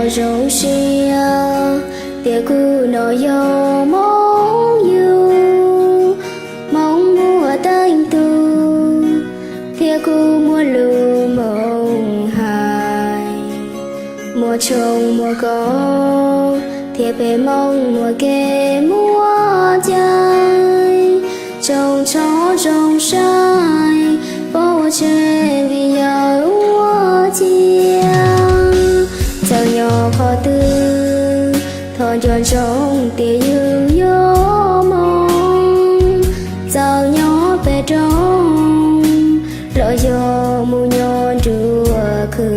Zoo siab tias kuv no yog Hmoob yug, Hmoob muaj teej tug thiab kuv muaj lus Hmoob hais, muaj tshoob muaj kos thiab peb Hmoob muaj kev muaj cai, zoo tshov zoo sai, pov ua tsheb vim yawg ua cia. Txawm nyob qhov twg thov nco ntsoov tias yus yog Hmoob, txawm nyob pem roob los yog mus nyob nruab khw,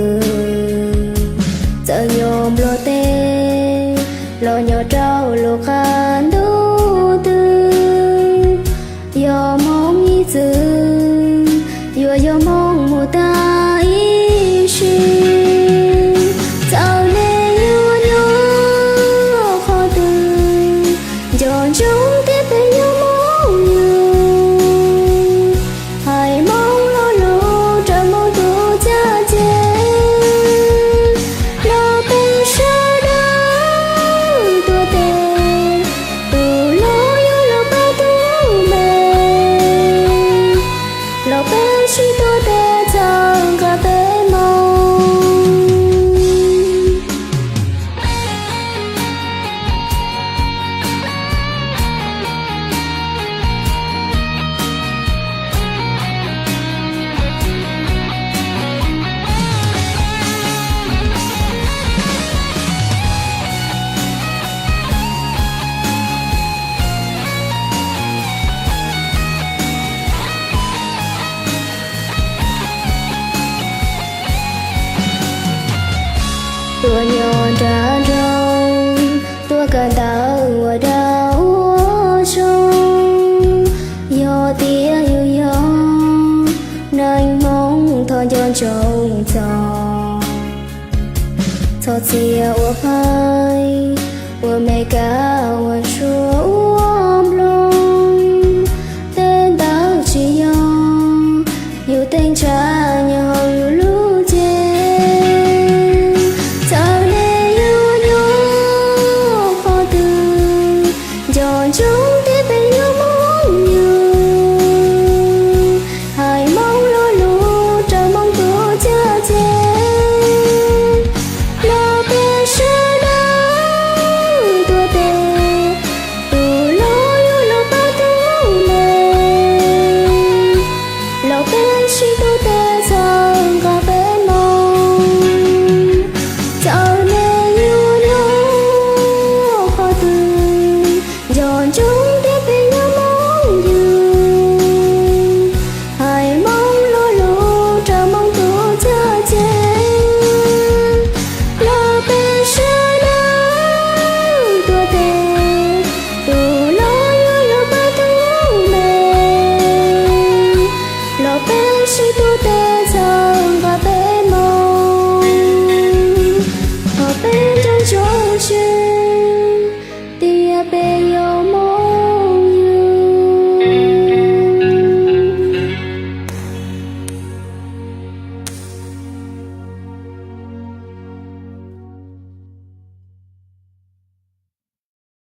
txawm nyob nplog teb los nyob rau lub qab ntuj twg, yog Hmoob ib txwm yuav yog Hmoob mus tas ib sim. Txawm nej yuav nyob qhov twg, nco ntsoov tias peb yog Hmoob yug, hais Hmoob lo lus rau Hmoob tus caj ces, los peb sawv daws tuav tes, tus hlob yuav los pab tus me, los peb sib tuav tes txhawb nqa peb Hmoob. Tuaj nyob nram nroog, tuaj kawm ntawv ua dag ua zog, yog tias yus yog neeg Hmoob thov nco ntsoov txog, txhob txia ua phaib, ua me kab ua suab ua nplooj. Tej ntawd tsis yog yus teej tsa nyob hauv yus lub cev. Txawm nej yuav nyob qhov twg, nco ntsoov